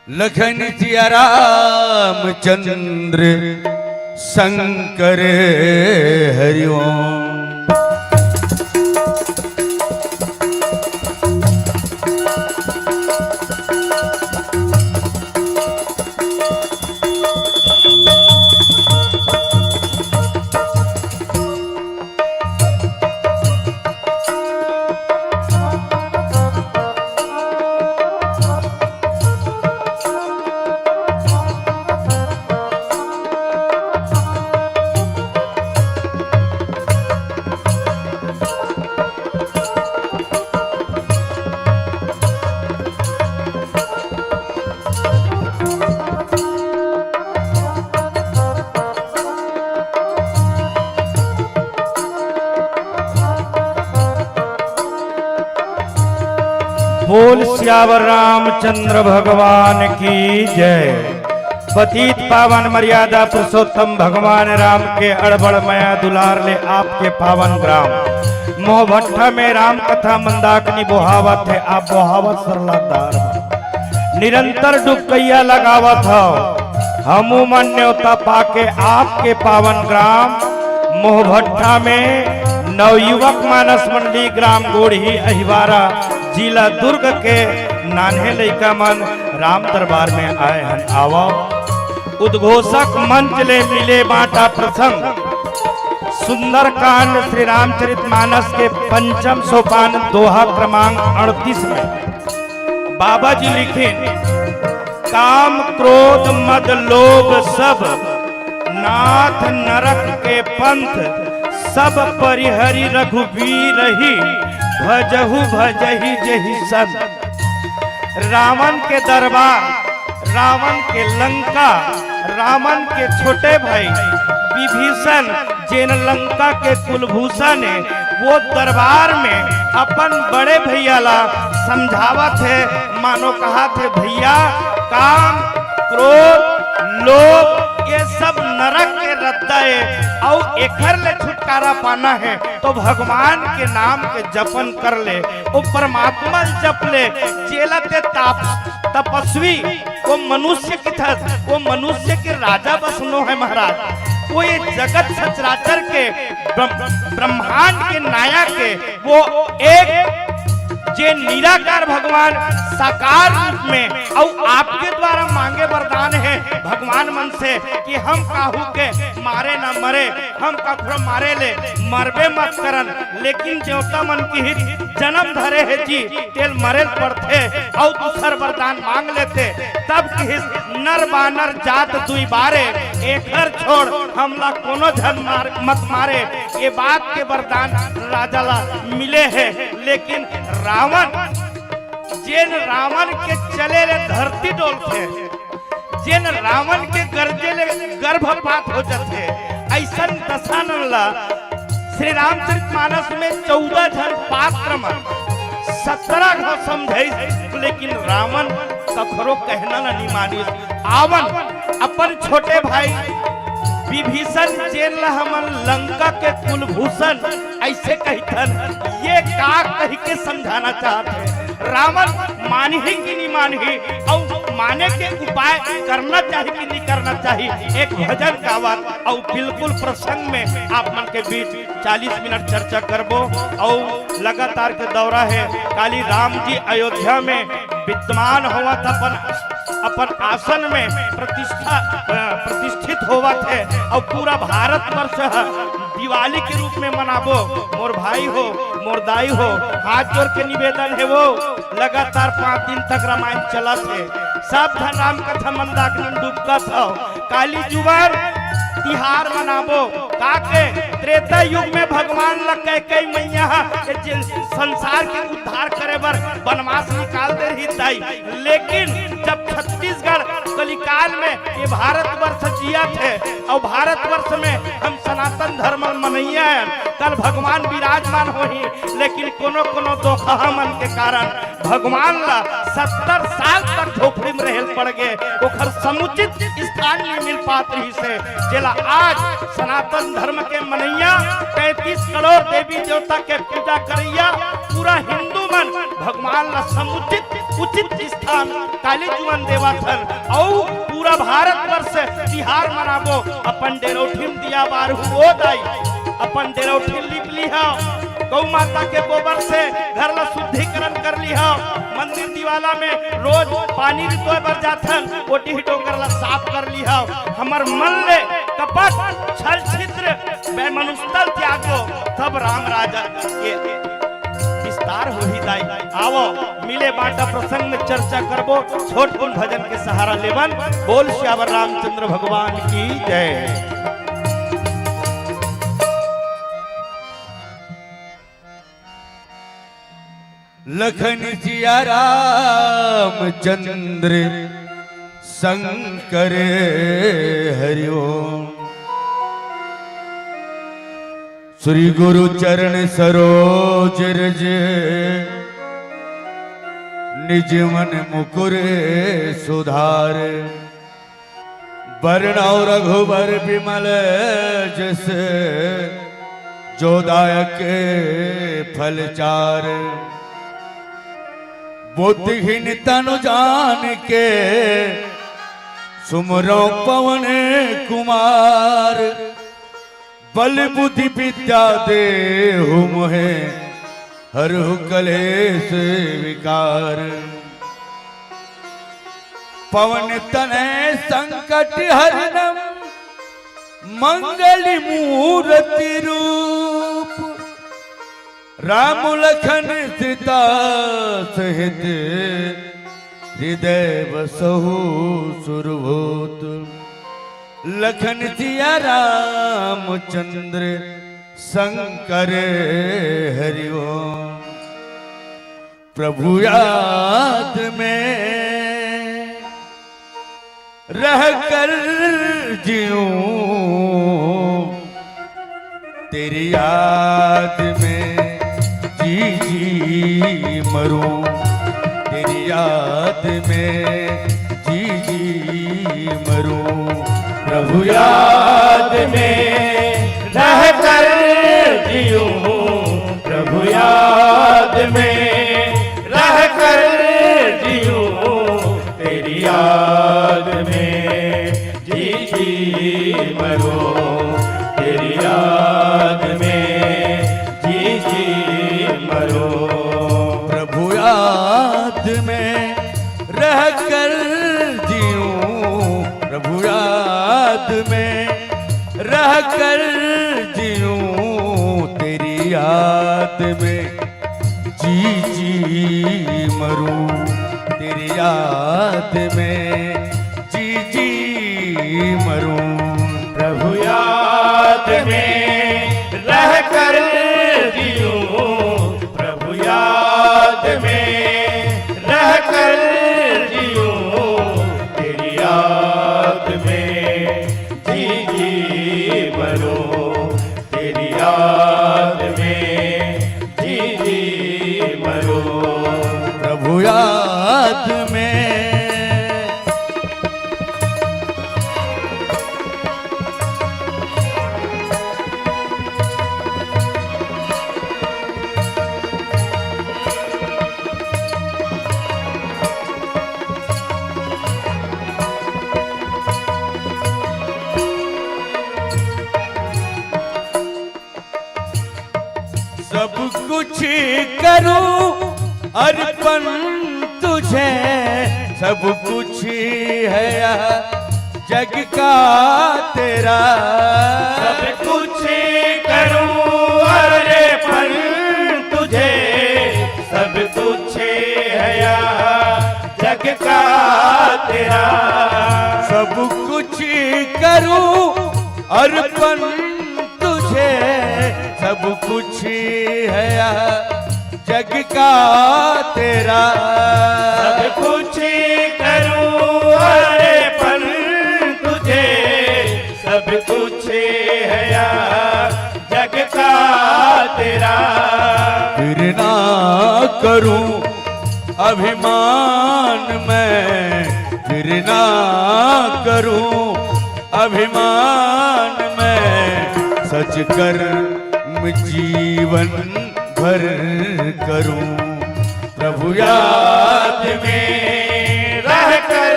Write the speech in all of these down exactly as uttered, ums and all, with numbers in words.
लखन सिया रामचंद्र शंकर हरि ओम। बोल सियावर रामचंद्र भगवान की जय। पतित पावन मर्यादा पुरुषोत्तम भगवान राम के अड़बड़ मया दुलार ले आपके पावन ग्राम मोहभट्ठा में राम कथा मंदाकिनी बोहावत हे। आप बोहावत सरलगदार निरंतर डुबकैया लगावत हव। हमू मन न्योता पाके आपके पावन ग्राम मोहभट्ठा में नवयुवक मानस मंडली, ग्राम गोढ़ी अहिवारा, जिला दुर्ग के नान्हे लइका मन राम दरबार में आए हन। आवव। उद्घोषक मंच ले मिले बांटा प्रसंग। सुंदरकांड श्री रामचरित मानस के पंचम सोपान दोहा क्रमांक अड़तीस में बाबा जी लिखिन, काम क्रोध मद लोभ सब नाथ नरक के पंथ, सब परिहरि रघुबीर ही, भजहु भजहि जेहि संत। रावण के दरबार, रावण के लंका, रावण के छोटे भाई विभीषण, जेन लंका के कुलभूषण हे, वो दरबार में अपन बड़े भैया ला समझावत हे, मानो कहत हे, "भैया, काम, क्रोध, लोभ, ये सब नरक के रद्दा हे, अउ एखर ले छुटकारा पाना हे, तो भगवान के नाम के जपन कर ले, वो परमात्मा जप ले, जेला ते ताप-, तपस्वी, वो मनुष्य किथस, वो मनुष्य के राजा बस नो हे महाराज। वो ये जगत सचराचर के ब्रह्म-, ब्रह्मांड के नायक हे। वो एक जे निराकार भगवान साकार रूप में अउ आपके द्वारा मांगे वरदान हे भगवान मन से कि हम काहू के मारे न मरे, हम कखरो मारे ले मरबे मत करन, लेकिन देवता मन किहिस जनम धरे हे जी, तेल मरेल पड़थे अउ दूसर वरदान मांग लेथे, तब किहिस नर बानर जात दुई बारे, एखर छोड़ हमला कोनो झन मार, मत मारे। ये बात के वरदान राजा ला मिले हे, लेकिन रावण, जेन रावण के चले ले धरती डोलथे, जेन रावण के गरजे ले गर्भपात हो जाथे, अइसन दशानन ला श्री रामचरित मानस में चौदह झन पात्र मन सत्रह घाव समझाइस, लेकिन रावण कखरो कहना ला नहीं मानिस। आवन अपन छोटे भाई विभीषण जेन ला हमन लंका के कुलभूषण अइसे कहिथन, ये का कहि के समझाना चाहत हे? रावण मानही कि नहीं मानही, अउ माने के उपाय करना चाही कि नहीं करना चाही? एक भजन गावत अउ बिल्कुल प्रसंग में आप मन के बीच चालीस मिनट चर्चा करबो। अउ लगातार के दौरा हे, काली राम जी अयोध्या में विद्यमान होवत अपन, अपन आसन में प्रतिष्ठा, अ, प्रतिष्ठित होवत हे अउ पूरा भारतवर्ष ह दिवाली के रूप में मनाबो। मोर भाई हो, मोर दाई हो, हाथ जोड़ के निवेदन हे वो, लगातार पाँच दिन तक रामायण चलत हे, सब झन राम कथा मंदाकिनी में डूबकत हव। काली जुवर तिहार मनाबो, काके त्रेता युग में भगवान ला कैकेयी मैया ह, ये जे संसार के उद्धार करे बर बनवास निकाल दे रही ताई, लेकिन जब छत्तीसगढ़ कलिकाल में ये भारतवर्ष जियत हे अउ भारतवर्ष में हम सनातन धर्म मनइया हन, कल भगवान विराजमान होही, लेकिन कोनो कोनो दोखहा मन के कारण भगवान ला सत्तर साल तक झोपड़ी में रहेल पड़ गे, ओखर समुचित स्थान नहीं मिल पात रहिस हे, जेला आज सनातन धर्म के मनइया, पैंतीस करोड़ देवी देवता के पूजा करइया पूरा हिंदू भगवान ला समुचित उचित स्थान काली जुवन देवत हन। अउ पूरा भारतवर्ष तिहार मनाबो, अपन डेरौठी म दिया बारहू ओ दाई, अपन डेरौठी लीप लिहा, गौ माता के गोबर से घर ला शुद्धिकरण कर लिहा। मंदिर दिवाला में रोज पानी रितोय बर जाथन, ओ डीह डोंगर ला साफ कर लिहा। हमर मन ले कपट, छल छिद्र, वैमनस्यता ल त्यागो, तब राम राज के विस्तार होही दाई। आवो, मिले बांटा प्रसंग में चर्चा करबो, छोटकुन भजन के सहारा लेबन। बोल सियावर रामचंद्र भगवान की जय। लखन सिया रामचंद्र शंकर हरि ओम। श्री गुरु चरण सरोज रज, निज मन मुकुर सुधार। बरनउँ रघुबर बिमल जस, जो दायक फल चार। बुद्धिहीन तनु जानिके, सुमिरउँ पवन कुमार। बल बुद्धि विद्या देहु मोहे, हरहु कलेस विकार। पवन तनय संकट हरनम, मंगल मूरति रूप। राम लखन सीता सहित, हृदय बसहु सुरभूत। लखन सिया रामचंद्र शंकर हरि ओम। प्रभु याद में रहकर जीऊँ, तेरी याद में जी जी मरूँ, तेरी याद में जी जी मरूँ। प्रभु याद में रहकर जीऊँ, प्रभु याद में रहकर जीऊँ, तेरी याद में जी जी मरूँ, तेरी याद में जी जी मरूँ। प्रभु याद में रहकर जीऊँ, प्रभु याद में रहकर जीऊँ, तेरी याद में जी जी मरूँ, तेरी याद में जी जी मरूँ। प्रभु याद में रहकर जीऊँ, प्रभु याद में रहकर जीऊँ, तेरी याद में जी जी मरूँ, तेरी याद में जी जी मरूँ। प्रभु याद में सब कुछ करूं अर्पण तुझे, सब कुछ है यह जग का तेरा। सब कुछ करूं अर्पण तुझे, सब कुछ है यह जग का तेरा। सब कुछ करूं अर्पण तुझे, सब कुछ है यह जग का तेरा। सब कुछ करूं अर्पण तुझे, सब कुछ है यह जग का तेरा। फिर ना करूं अभिमान मैं, फिर ना करूं अभिमान मैं, सच कर्म जीवन भर करूं। प्रभु याद में रह कर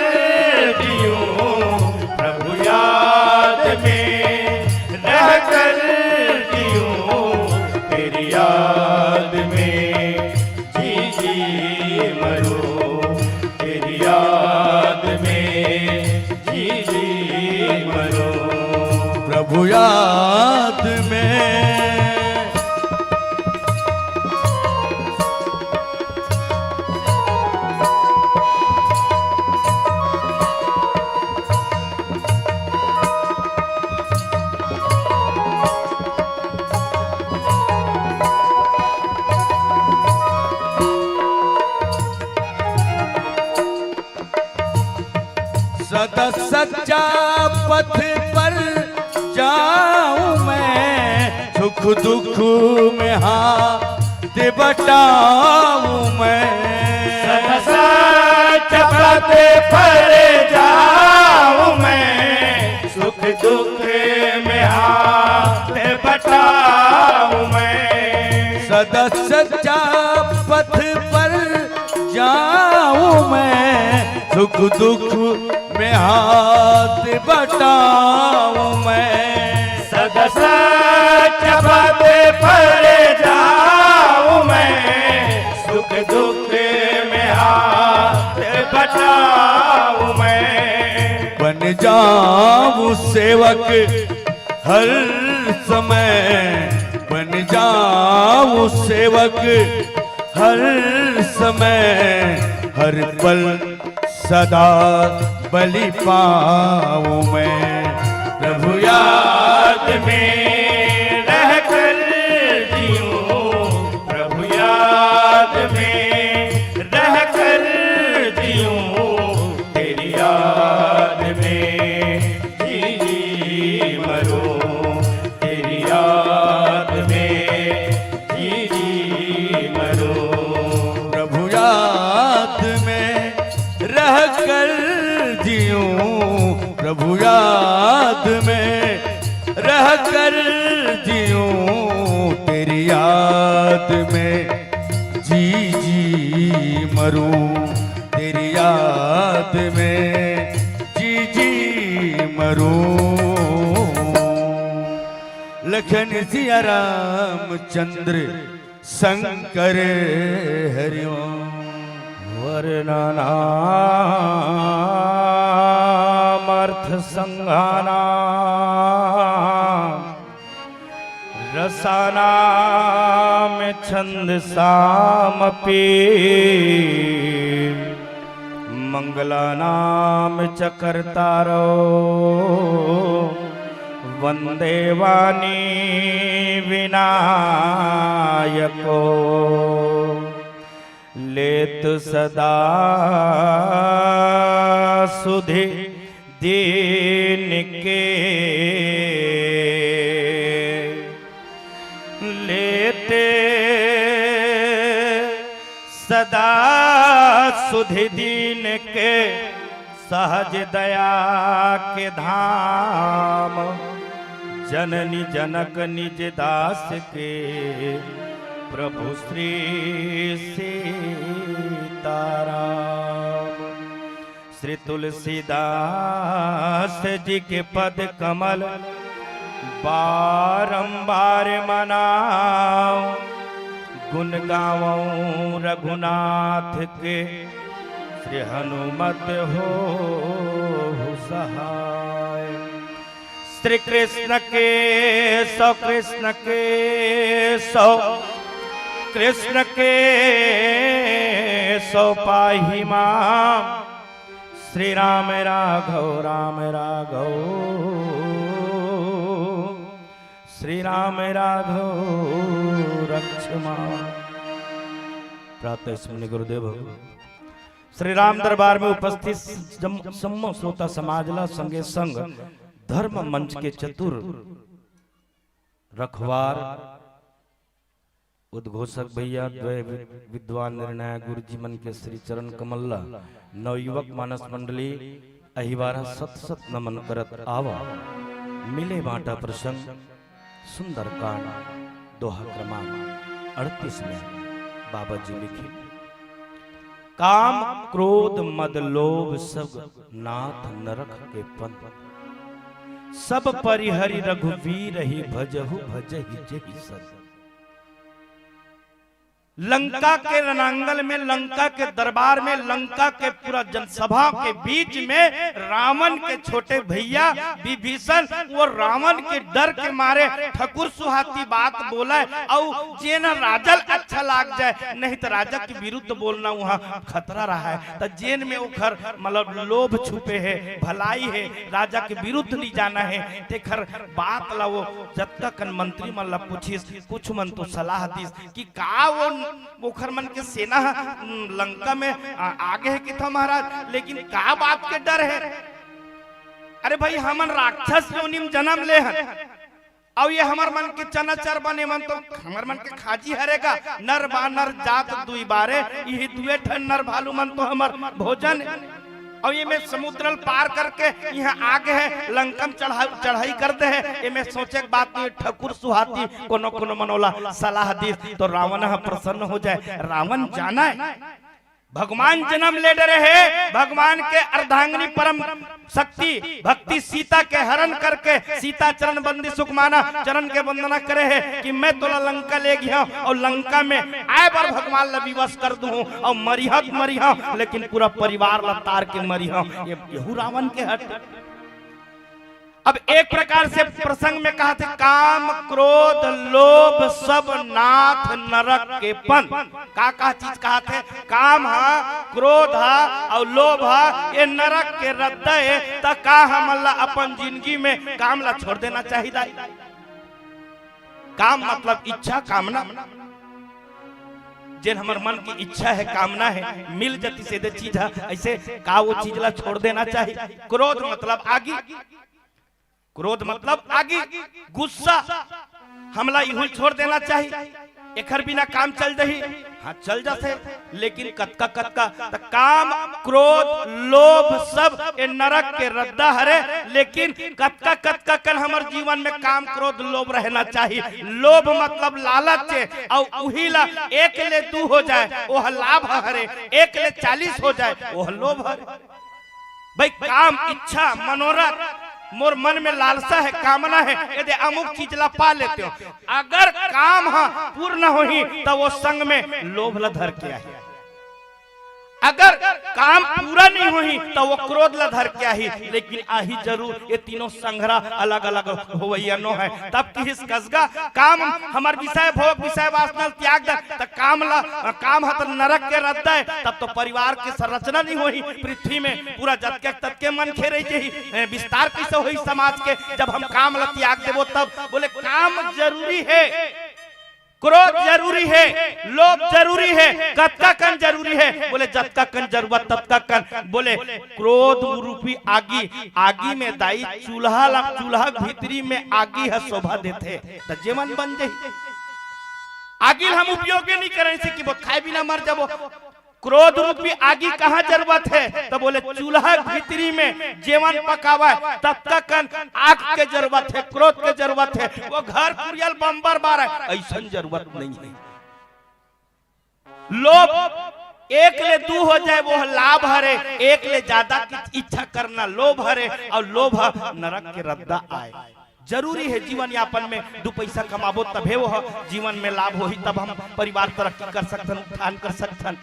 जियूं, प्रभु याद में रह कर जियूं, तेरी याद में जी जी मरूं, तेरी याद में जी जी मरूं। प्रभु याद में सदा सच्चा पथ पर जाऊं मैं, सुख दुख में हाथ बटाऊं मैं। सदा सच्चा पथ पर जाऊं मैं, सुख दुख में हाथ बटाऊं मैं। सदा सच्चा पथ पर जाऊं मैं, सुख दुख में हाथ बटाऊं मैं। सदा सच्चा पथ पर जाऊं मैं, सुख दुख में हाथ बटाऊं मैं। बन जाऊं सेवक हर समय, बन जाऊं सेवक हर समय, हर पल सदा बलि पाऊं मैं। प्रभु याद में रह कर जियूं, प्रभु याद में रह कर जियूं, तेरी याद में जी जी मरूं, तेरी याद में जी जी मरूं। प्रभु याद में रह कर जियूं, प्रभु याद में रह कर जियूं, तेरी याद में जी जी मरूं, तेरी याद में जी जी मरूं। लखन सिया रामचंद्र शंकर हरिओम। वरना नाम अर्थ संघाना रसानां छंदसामपि। मंगलानां च कर्तारौ वंदे वाणी विनायकौ। लेत सदा सुधि दीन के, लेते सदा सुधि दीन के, सहज दया के धाम। जननी जनक निज दास के, प्रभु श्री सीताराम। श्री तुलसीदास जी के पद कमल बारंबार मनाऊं, गुण गावऊं रघुनाथ के, श्री हनुमत होहु सहाय। श्री कृष्ण केशव, कृष्ण केशव, कृष्ण केशव पाहि मां। श्री राम राघव, राम राघव, श्री राम राघव रक्ष मां। प्रातः स्मरण गुरुदेव। श्री राम दरबार में उपस्थित जम-, सम्म श्रोता समाज ला, संगे संग धर्म मंच के चतुर रखवार, उद्घोषक भैया, द्वय वि-, विद्वान निर्णायक गुरु जी मन के श्री चरण कमल ला, नवयुवक मानस मंडली, अहिवारा सत सत नमन करत आवा। मिले बांटा प्रसंग सुंदरकांड, दोहा क्रमांक अड़तीस में बाबा जी लिखे, काम क्रोध मद लोभ सब नाथ नरक के पंथ। सब परिहरि रघुवीर ही भजहु भजहि जहि सत। लंका के रणांगण में, लंका के दरबार में, लंका के पूरा जनसभा के बीच में रावण के छोटे भैया विभीषण, वो रावण के डर के मारे ठकुर सुहाती बात बोले, अउ जेन राजा ल अच्छा लाग जाए, नहीं तो राजा के विरुद्ध बोलना वहाँ खतरा रहा है। त जेन में ओखर मतलब लोभ छुपे है, भलाई है, राजा के विरुद्ध नहीं जाना है, तेखर बात ला वो जतका कन मंत्री मन ला पूछिस, कुछ मन तो सलाह दिस कि का वो ओखर मन के सेना ह, उम, लंका में आ, आगे है किथा महाराज, लेकिन का बात के डर है? अरे भाई, हमन राक्षस योनि में जन्म ले हन, अउ ये हमर मन के चना चर बने मन तो हमर मन के खाजी हरे गा। नर बानर जात दुई बारे, इही दुए ठन नर भालू मन तो हमर भोजन। अउ ये में समुद्र ल पार करके यहाँ आगे है, लंका में चढ़ा-, चढ़ाई कर दे है, ये में सोचे के बात नहीं। ठकुर सुहाती कोनो कोनो मन ओला सलाह दिस तो रावण ह प्रसन्न हो जाए। रावण जाना है भगवान जन्म ले डरे है, भगवान के अर्धांगिनी परम शक्ति भक्ति सीता के हरण करके सीता चरण बंदी सुखमाना चरण के वंदना करे है कि मैं तोला लंका ले गया हूँ अउ लंका में आए बर भगवान ला विवश कर दूँ अउ मरिहा त मरिहा, लेकिन पूरा परिवार ला तार के मरिहा। ये यहू रावण के हट। अब एक प्रकार से प्रसंग में कहा थे, काम क्रोध लोभ सब नाथ नरक के पंथ। का का चीज कहा थे? काम हा, क्रोध हा अउ लोभ हा, ये नरक के रद्दा ए। त का हमन ला अपन जिंदगी में काम ला छोड़ देना चाहिए? काम मतलब इच्छा, कामना। जेन हमर मन की इच्छा है, कामना है, मिल जतिस एदे चीज ह, अइसे का वो चीज ला छोड़ देना चाहिए? क्रोध मतलब आगी, क्रोध मतलब आगी, गुस्सा, हमला इहू छोड़ देना चाहिए। एखर बिना काम चल दही? हाँ, चल जाथे, लेकिन कतका कतका? त काम, क्रोध, लोभ सब ए नरक के रद्दा हरे। लेकिन कतका कतका कन हमर जीवन में काम, क्रोध, लोभ रहना चाहिए। लोभ मतलब लालच ए, अउ उही ला एक ले दू हो जाए, ओह लाभ हरे। एक ले चालीस हो जाए, ओह लोभ हरे। भाई, काम, इच्छा, मनोरथ, मोर मन में लालसा है, कामना है, एदे अमुक चीज ला पा लेते हो। अगर काम ह पूर्ण होही, त वो संग में लोभ ला धर के आही। अगर काम पूरा नहीं होही, त वो क्रोध ला धर के आही। लेकिन आही जरूर, ये तीनों संघरा अलग-अलग होवइया नो है। तब किहिस कसगा, काम हमर विषय भोग, विषय वासना ल त्याग दे, त काम ला, काम ह त नरक के रद्दा ए, तब तो परिवार के संरचना नहीं होही, पृथ्वी में पूरा जतके ततके मनखे रह जही, ए, विस्तार कैसे होही समाज के, जब हम काम ला त्याग देबो तब? बोले काम जरूरी है, क्रोध जरूरी है, लोभ जरूरी है, कतका कन जरूरी है? बोले जतका कन जरूरत ततका कन। बोले क्रोध रूपी आगी, आगी में दाई चूल्हा ला, चूल्हा भीतरी में आगी ह शोभा देथे, त जेवन बन जही। आगी ल हम उपयोग भी नहीं करें, से कि वो खाए बिना मर जाबो। क्रोध रूपी आगी कहाँ जरूरत है? त बोले चूल्हा भीतरी में जेवन पकावे, ततका कन आग के जरूरत है, क्रोध के जरूरत है। वो घर कुरियल बम्बर बारे, अइसन जरूरत नहीं है। लोभ एक ले दू हो जाए, वो लाभ हरे, एक ले ज्यादा की इच्छा करना लोभ हरे, अउ लोभ नरक के रद्दा आए। जरूरी है जीवन यापन में दू पैसा कमाबो तभे वो जीवन में लाभ होही, तब हम परिवार तरक्की कर सकथन, उत्थान कर सकथन।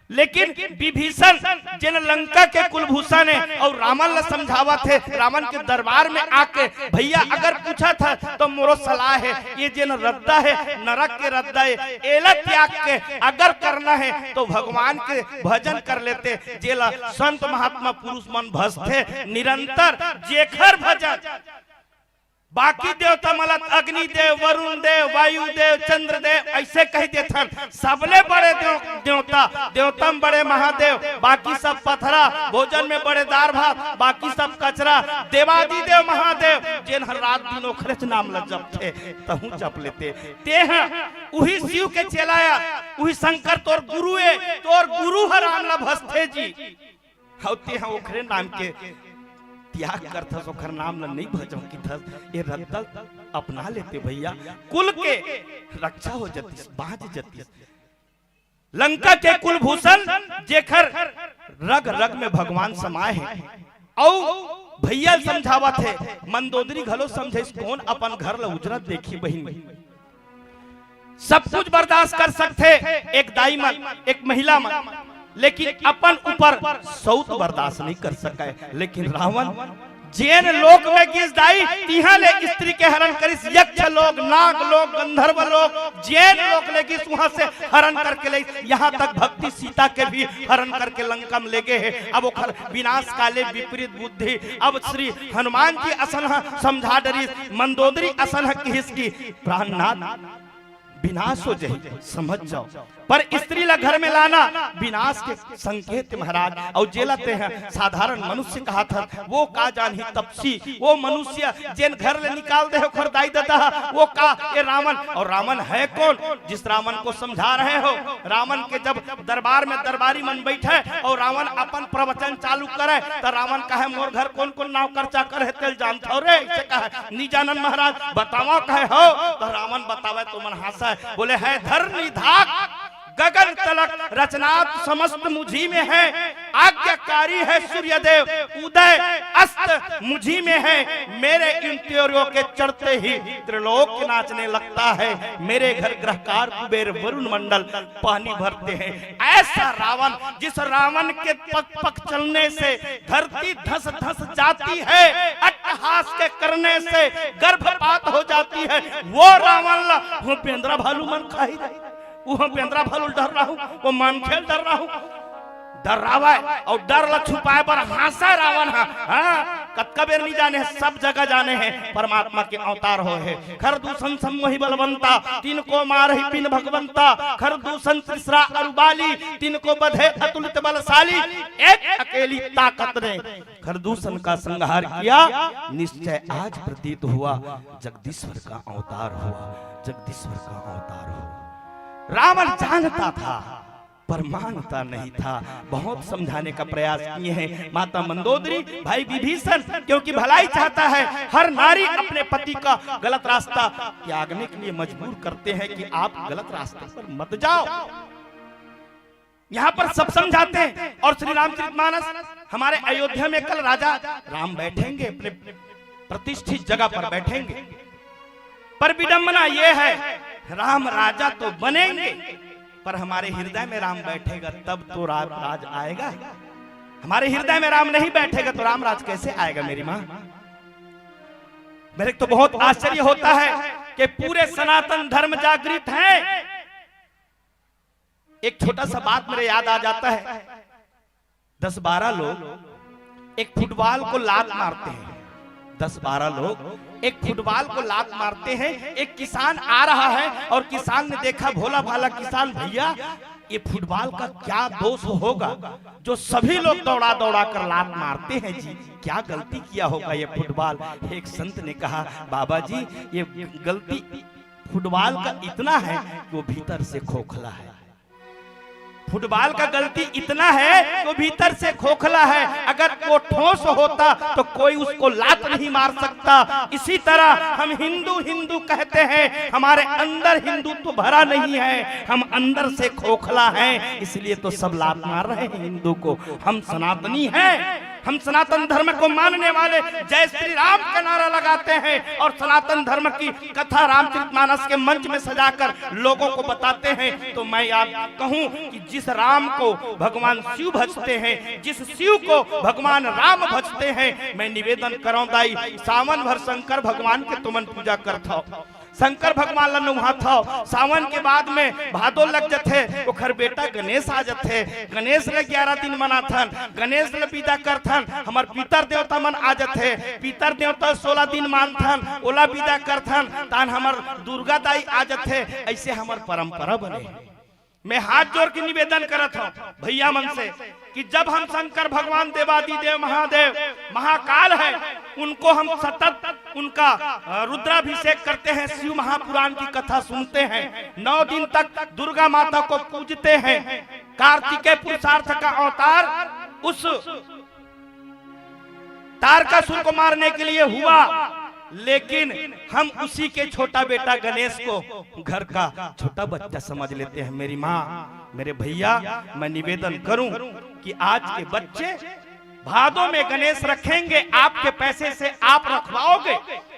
लेकिन विभीषण जेन लंका के कुलभूषण है अउ रावण ला समझावत है, रावण के दरबार में आके, भैया अगर पूछत ह तो मोरो सलाह है, ये जेन रद्दा है, नरक के रद्दा है, एला त्याग के अगर करना है तो भगवान के भजन कर लेते, जेला संत महात्मा पुरुष मन भजथे निरंतर, जेखर भजन। बाकी देवता मन ला अग्नि देव, वरुण देव, वायु देव, चंद्र देव, अइसे कहि देथन। सबले बड़े देव-, देवता, देवता म बड़े महादेव, बाकी सब पथरा, भोजन में बड़े दार भात, बाकी सब कचरा। देवादिदेव महादेव, जेन हर रात दिन ओखरेच नाम ला जपथे, तहूँ जप लेते। तेह उही शिव के चेला ए, उही शंकर तोर गुरु ए, तोर गुरु ह राम ला भजथे जी। अउ तेहा ओखरे नाम के त्याग करथस, ओखर नाम ल नइ भजव किथस, ए रद्दा ल अपना लेते भैया, कुल के रक्षा हो जतिस, बाँच जतिस। लंका के कुलभूषण, जेखर रग रग में भगवान समाए हे। अउ भैया ल समझावत हे, मंदोदरी घलो समझे, कौन अपन घर ल उजरत देखी बहिनी। सब कुछ बर्दाश्त कर सकथे एक दाई मन, एक महिला मन, लेकिन अपन ऊपर सौत बर्दाश्त नहीं कर सके। लेकिन रावण जेन लोक में गिस दाई, तिहां ले स्त्री के हरण करिस, यक्ष लोक, नाग लोक, गंधर्व लोक, जेन लोक ले गिस, वहां से हरण करके ले, यहां तक भक्ति सीता के भी हरण करके लंका में ले गे हे। अब ओखर विनाश काले विपरीत बुद्धि। अब श्री हनुमान जी असन ह समझा डरिस, मंदोदरी असन ह किहिस कि प्राणनाथ, विनाश हो जाही, समझ जाओ। पर स्त्री ला घर में लाना विनाश के संकेत, महाराज। अउ जेला तेह साधारण मनुष्य कहाथस, वो का जानही तपसी, वो मनुष्य जेन घर ले निकाल दे हे ओखर दाई ददा, वो का, ये रावण, अउ रावण है कौन जिस रावण को समझा रहे हो? रावण के जब दरबार में दरबारी मन बैठे अउ रावण अपन प्रवचन चालू करे, त रावण कहे, मोर घर कौन कौन नौकर चाकर हे, तेला जानथव रे? अइसे कहे, नी जानन महाराज, बतावा कहे हो। त रावण बतावे त ओमन हांसे, बोले, है धरणी धाक गगन तलक, रचना तो समस्त मुझी में है, आज्ञाकारी है सूर्यदेव, उदय अस्त मुझी में है। मेरे इंद्रियों के चढ़ते ही त्रिलोक नाचने लगता है। मेरे घर ग्रहकार कुबेर वरुण मंडल पानी भरते हैं। ऐसा रावण, जिस रावण के पग पग चलने से धरती धस धस जाती है, अट्टहास के करने से गर्भपात हो जाती है, वो रावण ला वो बेंदरा भालू मन खाही रे। वो बेंदरा भालू डर रहा हूं, वो मनखेल डर रहा हूं। डरावय अउ डर ल छुपाए बर हांसय रावण ह। हां, कतका बेर नी जाने हे, सब जगह जाने हे, परमात्मा के अवतार होय हे। खरदूषण सम्मोहि बलवंता, तिनको मारहि पिन भगवंता। खरदूषण तृषरा अरु बाली, तिनको बधे अतुलित बलशाली। एक अकेली ताकत ने खरदूषण का संहार किया। निश्चय आज प्रतीत हुआ, जगदीश्वर का अवतार हुआ, जगदीश्वर का अवतार हुआ। रावण जानता था, पर मानता नहीं था। बहुत समझाने का प्रयास किए हैं माता मंदोदरी, भाई विभीषण, क्योंकि भलाई चाहता है। हर नारी अपने पति का गलत रास्ता त्यागने के लिए मजबूर करते हैं कि आप गलत रास्ते पर मत जाओ। यहां पर सब समझाते हैं। और श्री रामचरितमानस, हमारे अयोध्या में कल राजा राम बैठेंगे, अपने प्रतिष्ठित जगह पर बैठेंगे। पर विडंबना ये है, राम राजा तो बनेंगे, पर हमारे हृदय में राम बैठेगा तब तो राम राज आएगा। हमारे हृदय में राम नहीं बैठेगा तो राम राज कैसे आएगा मेरी मां? मेरे को तो बहुत आश्चर्य होता है कि पूरे सनातन धर्म जागृत है। एक छोटा सा बात मेरे याद आ जाता है। दस बारह लोग एक फुटबॉल को लात मारते हैं। दस बारह लोग एक फुटबॉल को लात मारते हैं। एक किसान आ रहा है और किसान ने देखा, भोला भाला किसान, भैया, ये फुटबॉल का क्या दोष होगा जो सभी लोग दौड़ा दौड़ा कर लात मारते हैं जी, क्या गलती किया होगा ये फुटबॉल? एक संत ने कहा, बाबा जी, ये गलती फुटबॉल का इतना है कि वो भीतर से खोखला है। फुटबॉल का गलती इतना है कि वो भीतर से खोखला है। अगर वो ठोस होता तो कोई उसको लात नहीं मार सकता। इसी तरह हम हिंदू हिंदू कहते हैं, हमारे अंदर हिंदुत्व भरा नहीं है, हम अंदर से खोखला हैं, इसलिए तो सब लात मार रहे हैं हिंदू को। हम सनातनी हैं, हम सनातन धर्म को मानने वाले जय श्री राम का नारा लगाते हैं और सनातन धर्म की कथा रामचरितमानस के मंच में सजाकर लोगों को बताते हैं। तो मैं याद कहूं कि जिस राम को भगवान शिव भजते हैं, जिस शिव को भगवान राम भजते हैं, मैं निवेदन करौं दाई, सावन भर शंकर भगवान के तुमन पूजा करथव। शंकर भगवान ला नोहाथव। सावन के बाद में भादो लग जथे, ओखर बेटा गणेश आ जथे। गणेश ल ग्यारह दिन मनाथन, गणेश ल विदा करथन, हमर पितर देवता मन आ जथे। पितर देवता सोलह दिन मानथन, ओला विदा करथन, तान हमर दुर्गा दाई आ जथे। ऐसे हमर परंपरा बने। मैं हाथ जोड़ के निवेदन करत हूं भैया मन से कि जब हम शंकर भगवान, देवादिदेव महादेव महाकाल है, उनको हम सतत उनका, अ, रुद्राभिषेक करते हैं, शिव महापुराण की कथा सुनते हैं, नौ दिन तक दुर्गा माता को पूजते हैं। कार्तिकेय पुरुषार्थ का अवतार उस तारकासुर को मारने के लिए हुआ, लेकिन हम उसी के छोटा बेटा गणेश को घर का छोटा बच्चा समझ लेते हैं। मेरी माँ, मेरे भैया, मैं निवेदन करूं कि आज के बच्चे भादों में गणेश रखेंगे, आपके पैसे से आप रखवाओगे,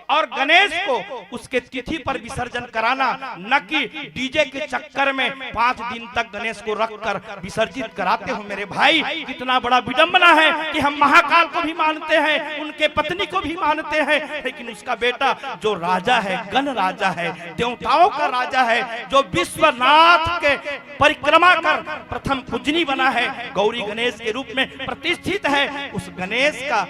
और गणेश को उसके तिथि पर विसर्जन कराना, न कि डीजे के चक्कर में पांच दिन तक गणेश को रखकर विसर्जित कराते हो। मेरे भाई, कितना बड़ा विडंबना है कि हम महाकाल को भी मानते हैं, उनके पत्नी को भी मानते हैं, लेकिन उसका बेटा जो राजा है, गण राजा है, देवताओं का राजा है, जो विश्वनाथ के परिक्रमा कर प्रथम पूजनी बना है, गौरी गणेश के रूप में प्रतिष्ठित है, उस गणेश का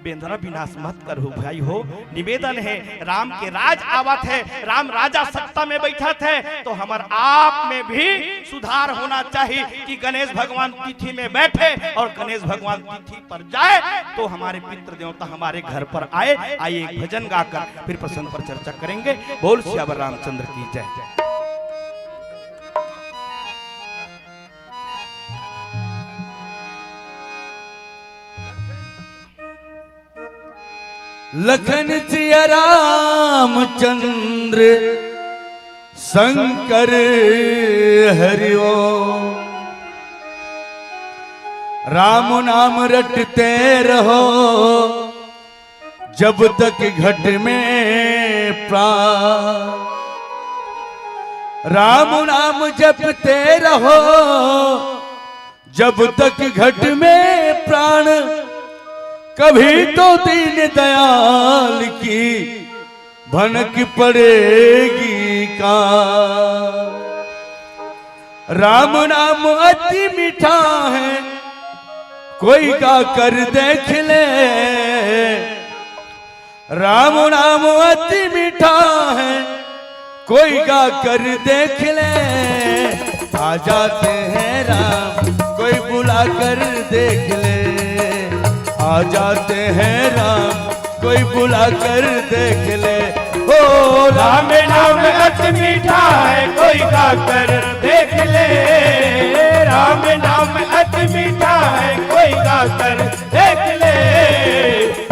बेंदरा विनाश मत करहू भाई हो। निवेदन है, राम के राज आवत है, राम राजा सत्ता में बैठत है, तो हमर आप में भी सुधार होना चाहिए कि गणेश भगवान तिथि में बैठे और गणेश भगवान तिथि पर जाए तो हमारे पितृ देवता हमारे घर पर आए। आइए, एक भजन गाकर फिर प्रसंग पर चर्चा करेंगे। बोल सियावर रामचंद्र की जय। लखन सिया रामचंद्र शंकर हरि ओम। राम नाम रटते रहो जब तक घट में प्राण, राम नाम जपते रहो जब तक घट में प्राण, कभी तो दीन दयाल की भनक पड़ेगी का। राम नाम अति मीठा है, कोई गा कर देख ले। राम नाम अति मीठा है, कोई गा कर देख ले। आ जाते हैं राम, कोई बुला कर देख ले। आ जाते हैं राम, कोई बुला कर देख ले। ओ राम नाम अति मीठा है, कोई गा कर देख ले। राम नाम अति मीठा है, कोई गा कर देख ले।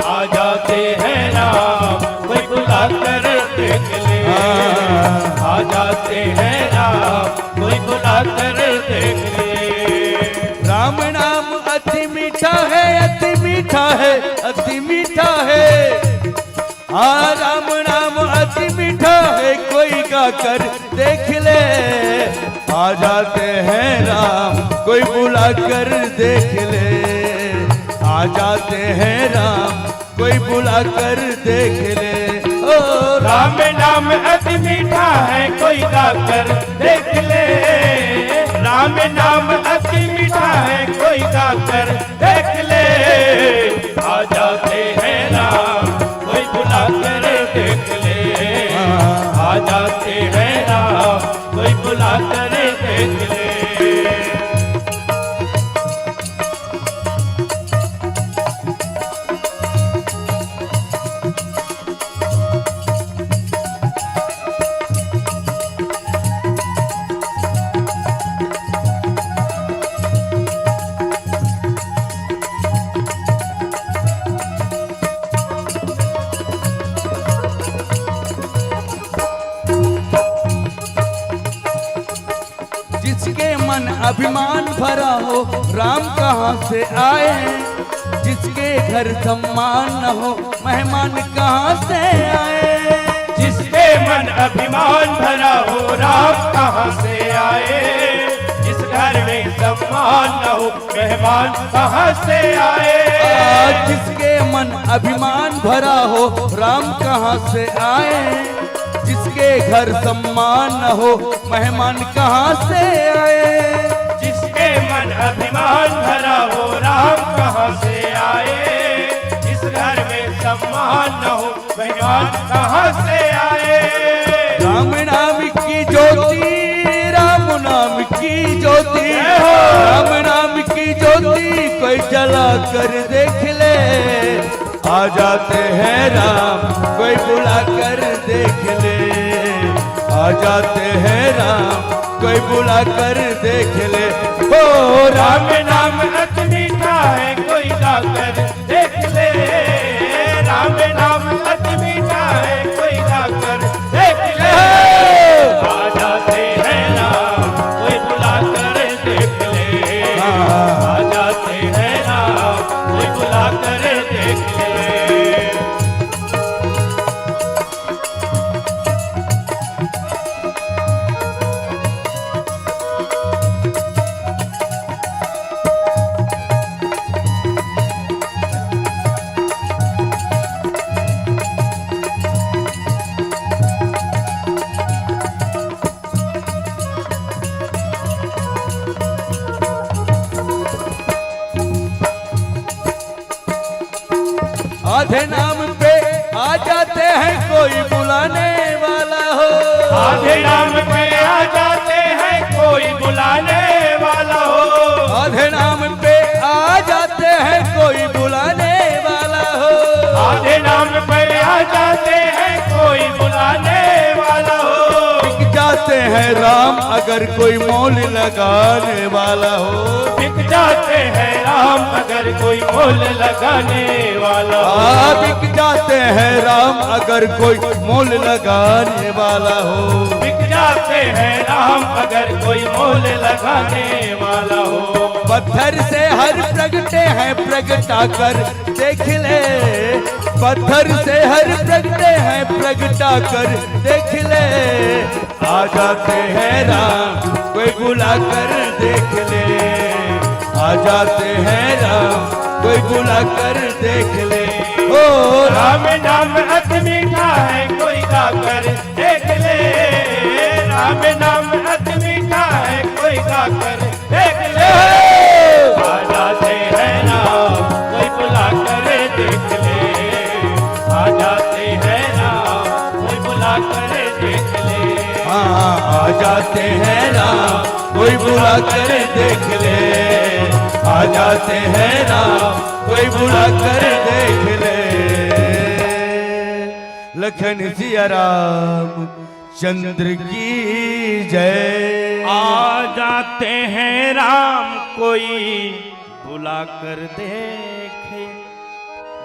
आ जाते हैं राम, कोई बुला कर देख ले। हाँ। आ जाते हैं राम, कोई बुला कर देख ले। राम नाम अति मीठा है, अति मीठा है, अति मीठा है। हाँ, राम नाम अति मीठा है, कोई गा कर देख ले। आ जाते हैं राम, कोई बुला कर देख ले। आ जाते हैं राम, कोई बुला कर देख ले। ओ राम नाम अति मीठा है, कोई गा कर देख ले। राम नाम अति मीठा है, कोई गा कर देख ले। आ जाते हैं राम, कोई बुला कर देख ले। आ जाते हैं राम, कोई बुला कर देख ले। जिसके मन अभिमान भरा हो, राम कहाँ से आए? जिसके घर सम्मान न हो, मेहमान कहाँ से आए? जिसके मन अभिमान भरा हो, राम कहाँ से आए? जिस घर में सम्मान न हो, मेहमान कहाँ से आए? आ, जिसके मन अभिमान भरा हो, राम कहाँ से आए? जिसके घर सम्मान न हो, मेहमान कहाँ से आए? जिसके मन अभिमान भरा हो, राम कहाँ से आए? जिस घर में सम्मान न हो, मेहमान कहाँ से आए? राम नाम की ज्योति, राम नाम की ज्योति, जय हो। राम नाम की ज्योति कोई जला कर देख ले। आ जाते हैं राम, कोई बुला कर देख ले। आ जाते हैं राम, कोई बुला कर देख ले। ओ राम नाम अति मीठा है, कोई गा कर देख ले। राम नाम अति मीठा है, कोई गा कर देख ले। आ जाते हैं राम, कोई बुला कर करे देख ले। आधे नाम पे आ जाते हैं कोई बुलाने वाला हो। आधे नाम पे आ जाते हैं कोई बुलाने वाला हो। आधे नाम पे आ जाते हैं कोई बुलाने वाला हो। आधे नाम पे आ जाते हैं कोई बुलाने वाला हो। बिक जाते हैं राम अगर कोई मोल लगाने वाला हो। बिक जाते हैं राम अगर कोई मोल लगाने वाला हो। हाँ, बिक जाते हैं राम अगर कोई मोल लगाने वाला हो। बिक जाते हैं राम अगर कोई मोल लगाने वाला हो। पत्थर से हर प्रगटे हैं, प्रगटा कर देख ले। पत्थर से हर प्रगटे हैं, प्रगटा कर देख ले। आ जाते हैं राम, कोई बुला कर देख ले। आ जाते हैं राम, कोई बुला कर देख ले। ओ राम नाम अति मीठा है, कोई गा कर देख ले। राम नाम अति मीठा है, कोई गा कर देख ले। आ जाते हैं राम, कोई बुला कर देख ले। आ जाते हैं राम, कोई बुला कर देख ले। हाँ, आ जाते हैं राम, कोई बुला कर देख ले। आ जाते हैं राम, कोई बुला कर देख ले। लखन सिया राम चंद्र की जय। आ जाते हैं राम कोई बुला कर देखे।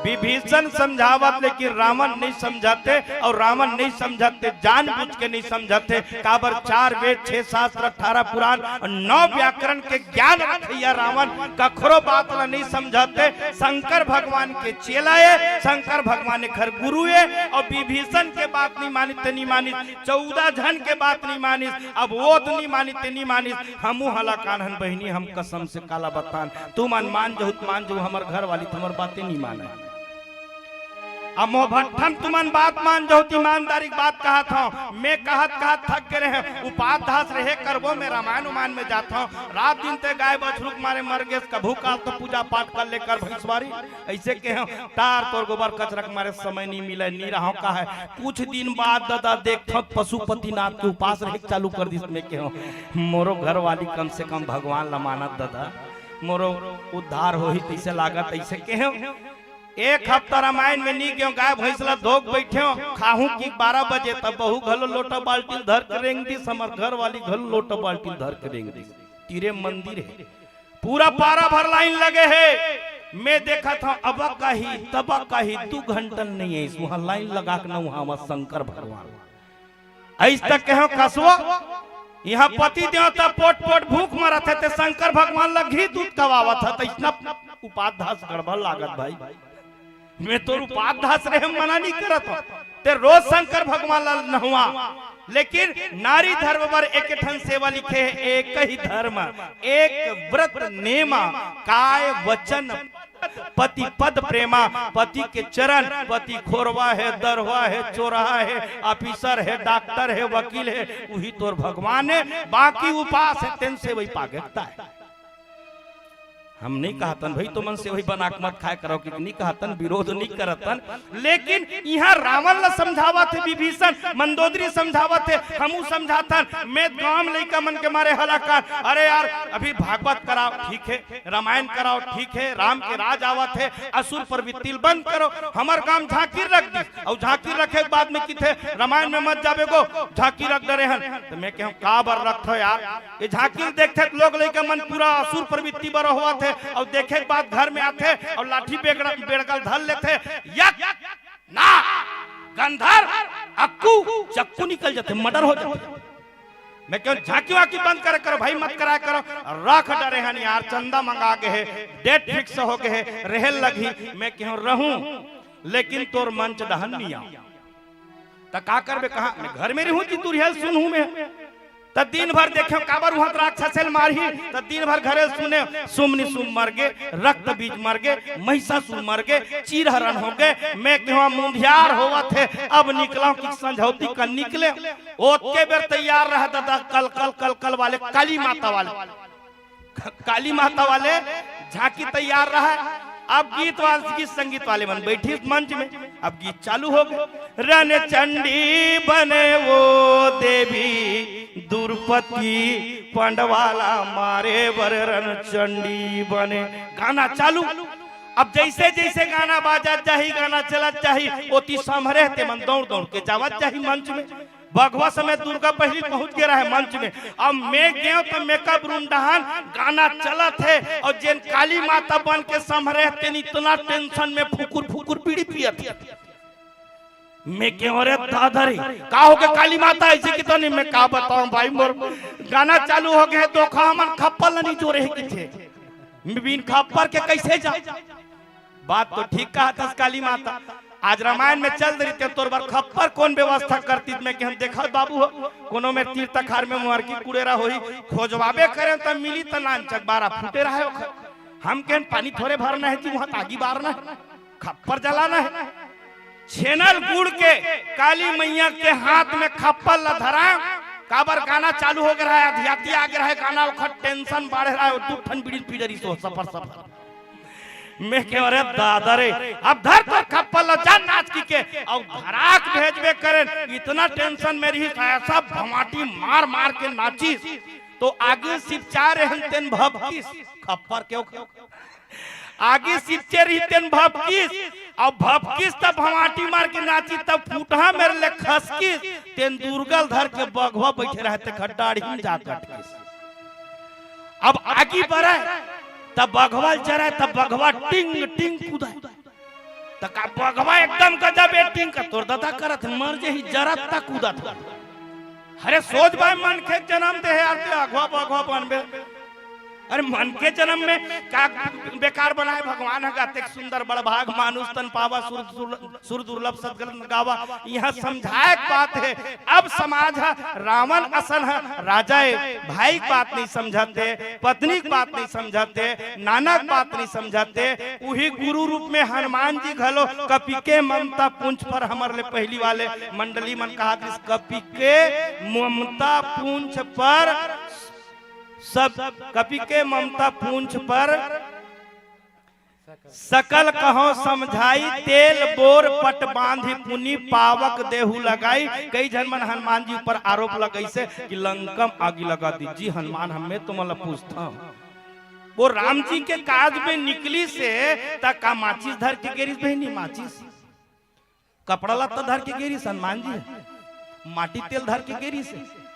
विभीषण समझावत, लेकिन रावण नहीं समझाते, और रावण नहीं समझाते, जानबूझ के नहीं समझाते। काबर चार वेद, छह शास्त्र, अठारह पुराण और नौ व्याकरण के ज्ञान रखइया रावण कखरो बात ला नहीं समझाते। शंकर भगवान के चेला ए, शंकर भगवान एखर गुरु ए, और विभीषण के बात नहीं मानिस ते नहीं मानिस, चौदह झन के बात नहीं मानिस, अब वो तो नहीं मानिस ते नहीं मानिस, हमू हला कान्हन बहिनी, हम कसम से काला बतान, तुमन मान जहू त मान जहू, हमर घर वाली त हमर बातें नहीं माने। अब मोह भट्ठम तुमन बात मान जहू त ईमानदारी के बात कहत हूँ, मैं कहत कहत थक गे रहे, उपास धास रहे करबो, मैं रामायण उमायन में जात हूँ, रात दिन ते गाय बछरू के मारे मर गेस, कभू काल तो पूजा पाठ कर ले कर भैंसवारी, ऐसे कहे हूँ, तार तोर गोबर कचरा के मारे समय नहीं मिले, नहीं रहो का है। कुछ दिन बाद दादा देखत हूँ पशुपतिनाथ के उपास रहे चालू कर दिस, मैं कहे हूँ, मोरो घर वाली कम से कम भगवान ला मानत दादा, मोरो उद्धार होही तैसे लागत, ऐसे कहे हूँ। एक हफ्ता रामायण में नी गेंव, गाय भैंस ला धोक बैठेंव, खाहूं कि बारह बजे, तब बहू घलो लोटा बाल्टी धर के रेंग दिस, हमर घर वाली घलो लोटा बाल्टी धर के रेंग दिस। तीरे मंदिर हे, पूरा पारा भर लाइन लगे हे। मैं देखत हूं, अब कही, तब कही, दू घंटन नहीं है, वहां लाइन लगा के ना, वहां शंकर भगवान। अइस तक कहो कसवो, इहाँ पति देवता पोट पोट भूख मरत हे, ते शंकर भगवान ला घी दूध खवावत हे, त इसना उपास धास गड़बड़ लागत भाई। मैं तोर उपास धास रहे मना नहीं करत हूँ, ते रोज शंकर भगवान ला नहवा, लेकिन नारी धर्म बर एक ठन सेवा लिखे हे, एक ही धर्म, एक व्रत नेमा, काय वचन पति पद प्रेमा, पति के चरण, पति खोरवा हे, दरवा हे, चोरहा हे, ऑफिसर हे, डॉक्टर हे, वकील हे, उही तोर भगवान हे, बाकी उपास हे, तेन सेवई पागेकता हे। हम नहीं कहतन भाई, तुमन सेवई बना के मत खाए करो, कि नहीं कहतन, विरोध नहीं करतन, लेकिन इहाँ रावण ला समझावत हे विभीषण, मंदोदरी समझावत हे, हमू समझाथन, मैं गांव में लइका मन के मारे हलाकान, अरे यार, अभी भागवत कराओ, ठीक हे, रामायण कराओ, ठीक हे, राम के राज आवत हे, असुर प्रवृत्ति ल बंद करो। हमर गांव झांकी रख दिस, अउ झांकी रखे के बाद में किथे, रामायण में मत जाबे गो, झांकी रख डरे हन। त मैं कहूं, काबर रखथो यार? ये झांकी ल देखथे त लोग लइका मन पूरा असुर प्रवृत्ति बर होवत हे, अउ देखे के बाद घर में आथे अउ लाठी बेगड़ा-, बेड़गल धर लेथे, यक, ना, गंधर, अक्कू, चक्कू निकल जाथे, मर्डर हो जाथे। मैं केहेंव झांकी वाकी बंद करे करो भाई, मत कराए करो। रख डरे हन यार, चंदा मंगा गे हे, डेट फिक्स हो गे हे, रहे लगही। मैं केहेंव रहूं, लेकिन तोर मंच डहन नइ आंव। त का करबे, कहां मैं घर में रहूं कि तुरिहल सुनहूं मैं? त दिन भर देखेंव काबर उहां राक्षस ल मारही, त दिन भर घरे सुनेंव सुमनी सुम मर गे, रक्त बीज मर गे, महिषासुर मर गे, चीरहरण हो गे। मैं केहेंव मुंधियार होवत हे, अब निकलंव कि संझौती का निकलेंव। ओतके बेर तैयार रह ददा, कल कल कल कल वाले काली माता वाले काली माता वाले झांकी तैयार रहा। अब गीत वाले, गीत संगीत वाले मन बैठिस मंच में, अब गीत चालू हो गे। रण चंडी बने वो देवी दुर्पति पंडवाला मारे बर रण चंडी बने। गाना चालू। अब जइसे जइसे गाना बाजत जाही, गाना चलत जाही, ओती समहरे तेमन दौड़ दौड़ के जावत जाही मंच में। बघवा समेत दुर्गा पहिली पहुंच गे रहे मंच में। अब मैं गेंव त मेकअप रूम डहन गाना चलत हे अउ जेन काली माता बन के समहरे हे तेन इतना टेंशन में फुकुर फुकुर बीड़ी पियत हे। मैं केहेंव अरे दादा रे, का हो गे काली माता अइसे किथस? मैं का बतावंव भाई, मोर गाना चालू हो गे हे, धोखा हमन खप्पर ल नइ जोरे हे किथे, बिन खप्पर के कइसे जा? बात तो ठीक कहत हस काली माता, आज रामायण में चल दे रहितेंव तोर बर खप्पर कोन व्यवस्था करतिस? मैं केहेंव देखत बाबू हो, कोनो मेर तीर तखार में मुहर की कुड़ेरा होही, खोजवाबे करेंव त मिली त नानचक बारा फूटे रहे ओखर। हम केहेन पानी थोरे भरना हे जी, उहां त आगी बारना हे, खप्पर जलाना हे। छेना ल गुड़ के काली मइया के हाथ में खप्पर ल धरांव, काबर गाना चालू हो गे रहे, अधियाती आ गे रहे, गाना ओखर टेंशन बाढ़े रहे, अउ दू ठन बीड़ी पी डरिस ओ सफर सफर। मैं केहेंव अरे दादा रे, अब धर तोर खप्पर ल जा नाचकी के, अउ धरा के भेजबे करेंव, इतना टेंशन में रहिस, अइसा भवाटी मार मार के नाचिस, त आगी सिपचाए रहेन तेन भभकिस, खप्पर के ओखर आगी सिपचे रहिस तेन भभकिस, अउ भभकिस त भवाटी मार के नाचिस, त फूटहा मेर ले खसकिस, तेन दुर्गा ल धर के बघवा बइठे रहे तेखर डाढ़ी में जा कटकिस। अब आगी बरय, त बघवा ल जरय, त बघवा टिंग टिंग कूदय। त का बघवा एकदम गजब एक्टिंग का तोर ददा करत हे, मर जेही जरत त कूदत हे। अरे सोच भाई, मनखे जनम दे हे यार, ते अघवा बघवा बनबे। अरे मनखे जनम में का बेकार बनाए भगवान ह, गाते सुंदर बड़ भाग मानुष तन पावा सुर दुर्ल-, सुर दुर्लभ सदगत गावा। इहां समझाए के बात हे, अब समाज ह रावण असन ह, राजा ए भाई के बात नइ समझत हे, पत्नी के बात नइ समझत हे, नाना के बात नइ समझत हे। उही गुरु रूप में हनुमान जी घलो कपि के ममता पूंछ पर हमर ले पहिली वाले मंडली मन कहा कि कपि के ममता पूंछ पर सब, कपि के ममता पूंछ पर सकल कहो समझाई, तेल बोर पट बांधी पुनि पावक देहु लगाई। कई झन मन हनुमान जी ऊपर आरोप लगइसे कि लंका म आगी लगा दी। जी हनुमान, हमें तुमन ला पूछथंव, वो राम जी के काज में निकलिस हे, त का माचिस धर के गे रिहिस बहिनी? माचिस, कपड़ा लत्ता धर के गे रिहिस हनुमान जी, माटी तेल धर के गे रिहिस हे।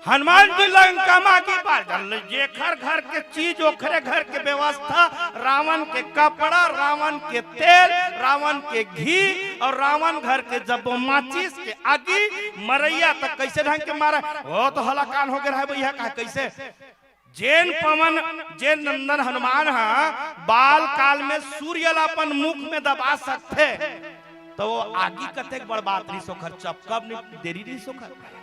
हनुमान जी लंका म आगी बार डाल, जेखर घर के चीज ओखरे घर के व्यवस्था, रावण के कपड़ा, रावण के तेल, रावण के घी अउ रावण घर के जब माचिस के आगी, मरइया त कइसे ढंग के मारा, ओ त हलाकान हो गे रहे भइया, का कइसे? जेन पवन, जेन नंदन हनुमान ह बाल काल में सूर्य ला अपन मुख में दबा सकथे, त वो आगी कतेक बड़ बात रिहिस ओखर, चपकब नइ देरी रिहिस ओखर।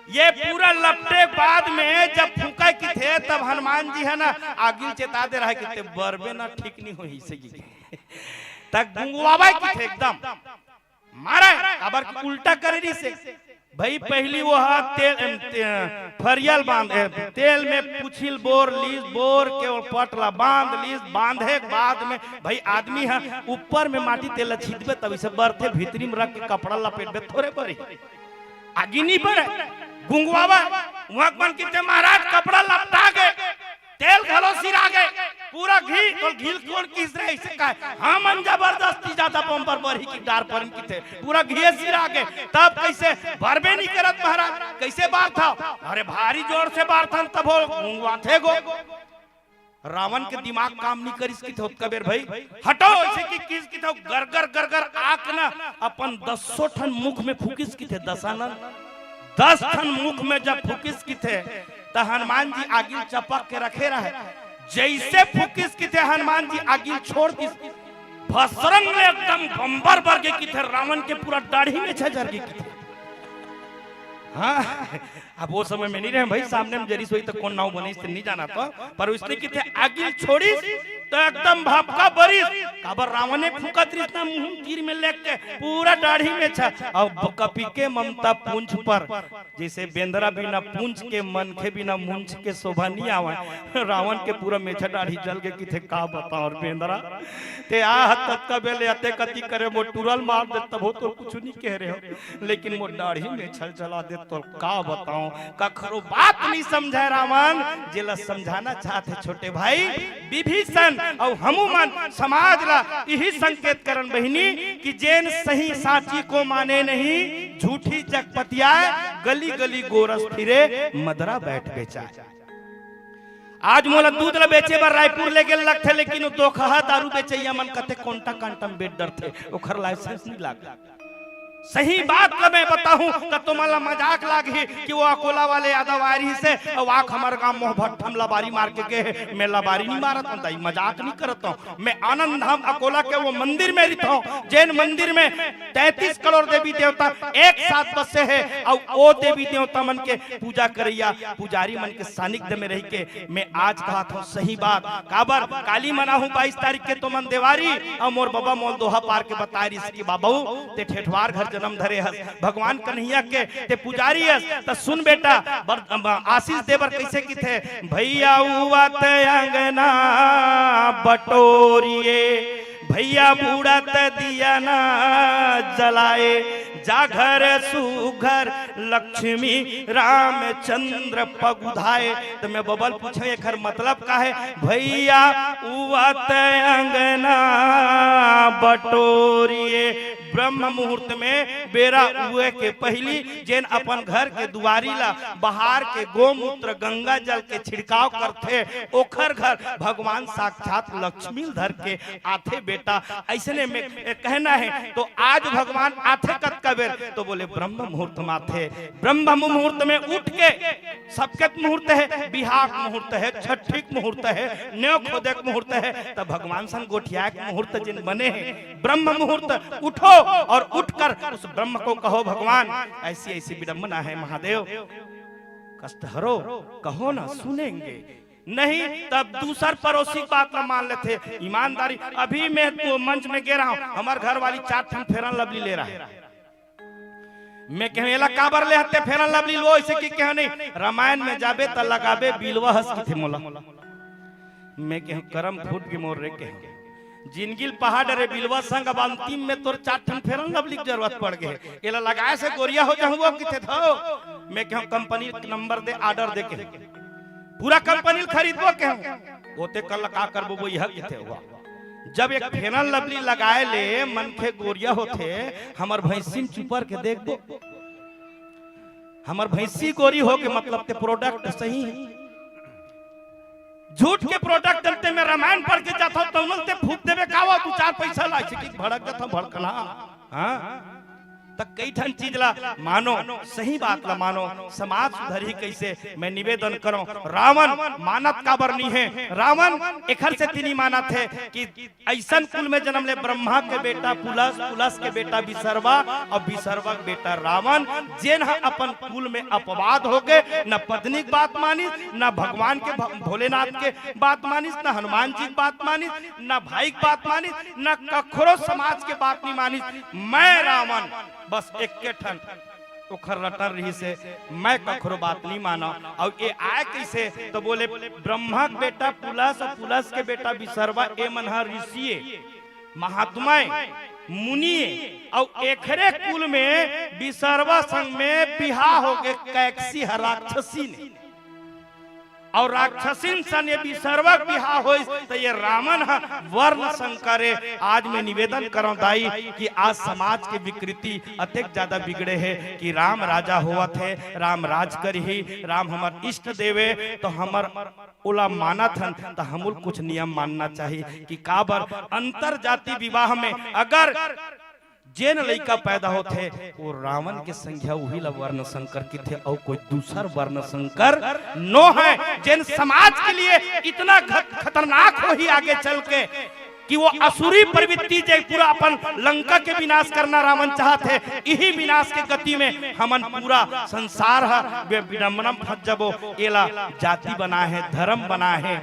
ये पूरा लपटे के बाद में जब फूंकय किथे, तब हनुमान जी ह ना आगी ल चेता दे रहे किथे, बरबे ना, ठीक नइ होही से गी। त गुंगवावय किथे एकदम। मारे, काबर कि उल्टा करे रिहिसे। भई पहिली वो हा तेल, एम, ते-, फरियल बांध, ए, तेल में पुछिल बोर लीस, बोर के वो पट ला बांध लीस, बांधे के बाद में भई आदमी हा ऊपर में माटी तेल ला छीतबे तब इसे बरथे, भीतरी में रख के कपड़ा लपेटबे थोरे बरी। आगी नी बरे, गुंगवावा, वहां मन किथे महाराज कपड़ा लपटा गे, तेल घलो सिरा गे, पूरा घी, तो घी कोन किस रहे इसे कहे, हमन जबरदस्ती जादा बम्बर बरही की डार परन किथे, पूरा घी सिरा गे, तब कइसे बरबे नी करत महाराज, कइसे बारथव? अरे भारी जोर से बारथन तभो गुंगवाथे गो। रावण के दिमाग काम नी करिस किथे ओतका बेर भई, हटो अइसे कि किस किथे गरगर गरगर आग ना अपन दसो ठन मुख में फूकिस किथे दशानन। दस ठन मुख में जब फूकिस किथे, त हनुमान जी आगी ल चपक के रखे रहे। जइसे फूकिस किथे, हनुमान जी आगी ल छोड़ दिस, भसरंग ले एकदम बम्बर बर गे किथे, रावण के पूरा दाढ़ी मेछा जर गे किथे। हाँ, अब वो समय में नहीं रहे भाई, सामने में जरिस होही त कोन नाव बनिस त नहीं जाना तो, पर उसने किथे आगी ल छोड़िस त एकदम भपका बरिस, काबर रावण एक फूकत रिहिस ना मुंह तीर में लेके पूरा दाढ़ी मेछा, अउ कपिके ममता पूंछ पर, जइसे बेंदरा बिना पूंछ के, मनखे बिना मूंछ के शोभा नहीं आवय। रावण के पूरा मेछा दाढ़ी जल गे किथे, का बतावंव बेंदरा। ते आह ततका बेले अते कति करे, मोर टुरा ल मार दे तभो तोर कुछु नहीं कहे रहेंव, लेकिन मोर दाढ़ी मेछा ल जला दे तोर का बतावंव। कखरो बात नहीं समझय रावण, जेला समझाना चाहथे छोटे भाई विभीषण अउ हमुमन समाज ला इही संकेत करन बहिनी कि जेन सही साची को माने नहीं, झूठी जग पतियाय, गली गली गोरस फिरे, मदरा बैठ बेचाय। आज मोला दूध ला बेचे बर रायपुर ले गेल लगथे, लेकिन वो दोखहा दारू बेचइया मन कथे कोंटा कांटा म बेच डरथे, ओखर लाइसेंस नहीं लागे। सही बात ला मैं बताहूं त तुमन ला मजाक लागही कि वो अकोला वाले यादव आय रिहिसे अउ आके हमर गांव मोहभट्ठा म लबारी मार के गे हे। मैं लबारी नहीं मारत हंव दाई, मजाक नहीं करत हंव। मैं आनंद धाम अकोला के वो मंदिर में रहिथंव, जेन मंदिर में तैंतीस करोड़ देवी देवता एक साथ बसे हे, अउ वो देवी देवता मन के पूजा करइया पुजारी मन के सानिध्य में रहि के मैं आज कहत हंव सही बात। काबर काली मनाहूं बाईस तारीख के तुमन देवारी, अउ मोर बबा मोल दोहा पार के बताय रिहिस कि बाबू, ते ठेठवार घर जन्म धरे हस, भगवान कन्हैया के ते पुजारी हस, त सुन बेटा, बर-, ब-, आशीष दे बर कइसे किथे, भैया उवत अंगना बटोरिए, भैया बूड़त दिया ना जलाए, जा घर सुघर लक्ष्मी रामचंद्र पगुधाए। त मैं बबा ल पूछेंव, एखर मतलब का हे? भैया उवत अंगना बटोरिए, ब्रह्म मुहूर्त में बेरा उए के पहिली जेन अपन घर के दुवारी ला बहार के गोमूत्र गंगा जल के छिड़काव करथे, ओखर घर भगवान साक्षात लक्ष्मी ल धर के आथे बेटा। अइसने में कहना हे, तो आज भगवान आथे कतका बेर, तो बोले ब्रह्म मुहूर्त में आथे। ब्रह्म मुहूर्त में उठ के, सबके मुहूर्त हे, बिहाव के मुहूर्त हे, छट्ठी के मुहूर्त हे, नेव खोदे के मुहूर्त हे, त भगवान संग गोठियाय के मुहूर्त जेन बने हे, ब्रह्म मुहूर्त उठो और उठकर उस ब्रह्म को कहो, भगवान, ऐसी ऐसी विडंबना है महादेव, कष्ट हरो, कहो ना, सुनेंगे। नहीं, तब दूसर पड़ोसी के बात ला मान लेथे। ईमानदारी, अभी मैं तो मंच में गे रहा हूं, हमर घर वाली चार ठन Fair and Lovely ले रहा है। मैं कहेंव, एला काबर ले हते Fair and Lovely लो, अइसे कि कहेंव नहीं, रामायण में जाबे त लगाबे बिलवा हस किथे मोला। मैं कहेंव, करम फूट गे मोर रे, कहेंव। जिनगी ल पहा डरे बिलवा संग, अब अंतिम में तोर चार ठन Fair and Lovely के जरूरत पड़ गे हे। एला लगाए से गोरिया हो जाहूं वो किथे थो। मैं कहेंव, कंपनी नंबर दे, order दे, कहेंव। पूरा कंपनी ल खरीदबो, कहेंव। ओते कल का करबो, वो यह किथे हुआ। जब एक Fair and Lovely लगाए ले मनखे गोरिया होथे, हमर भैंसी म चुपर के देखबो, हमर भैंसी गोरी हो के मतलब ते product सही हे। झूठ के product जनते में रामायण पढ़ के जाथो, तौन ल ते फूंक देबे का वो, दू चार पैसा ला, अइसे कि भड़क जाथो, भड़कना। हाँ? त कई ठन चीज ला मानो, सही बात ला मानो, समाज सुधरही कइसे? मैं निवेदन करंव, रावण मानत काबर नहीं हे? रावण एखर सेती नहीं मानत हे कि अइसन कुल में जन्म ले ब्रह्मा के बेटा पुलस, पुलस के बेटा विसर्वा अउ विसर्वा के बेटा रावण, जेन ह अपन कुल में अपवाद होके न पत्नी के बात मानिस, न भगवान के भ-, भोलेनाथ के बात मानिस, न हनुमान जी के बात मानिस, न भाई के बात मानिस, न कखरो समाज के बात नहीं मानिस। मैं रावण बस एक्के ठन ओखर रटन रिहिसे, मैं कखरो बात नहीं मानंव। अउ ये आय कइसे? त बोले, ब्रह्मा के बेटा पुलस अउ पुलस के बेटा विसर्वा, ए मन ह ऋषि ए, महात्मा ए, मुनि ए, अउ एखरे कुल में विसर्वा संग में बिहाव होगे कैकसी ह राक्षसी ले। अउ राक्षसिन सन ये विसर्वा के बिहाव होइस, त ये रावण ह वर्ण संकर ए। आज मैं निवेदन करंव दाई कि आज समाज के विकृति अतेक ज्यादा बिगड़े हे कि राम राजा होवत हे, राम राज करही, राम हमर इष्ट देव ए, त हमर ओला मानत हन, त हमू ल कुछ नियम मानना चाही कि काबर अंतर जाति विवाह में अगर जेन लइका पैदा होथे, वो रावण के संग हे, उही ला वर्ण संकर किथे, अउ कोई दूसर वर्ण संकर नो हे। जेन समाज के लिए इतना घ-, खतरनाक होही आगे चल के, कि वो असुरी प्रवृत्ति, जे पूरा अपन लंका के विनाश करना रावण चाहत हे, इही विनाश के गति में हमन पूरा संसार ह बे-, विडंबना म फंस जबो। एला जाति बना हे, धर्म बना हे,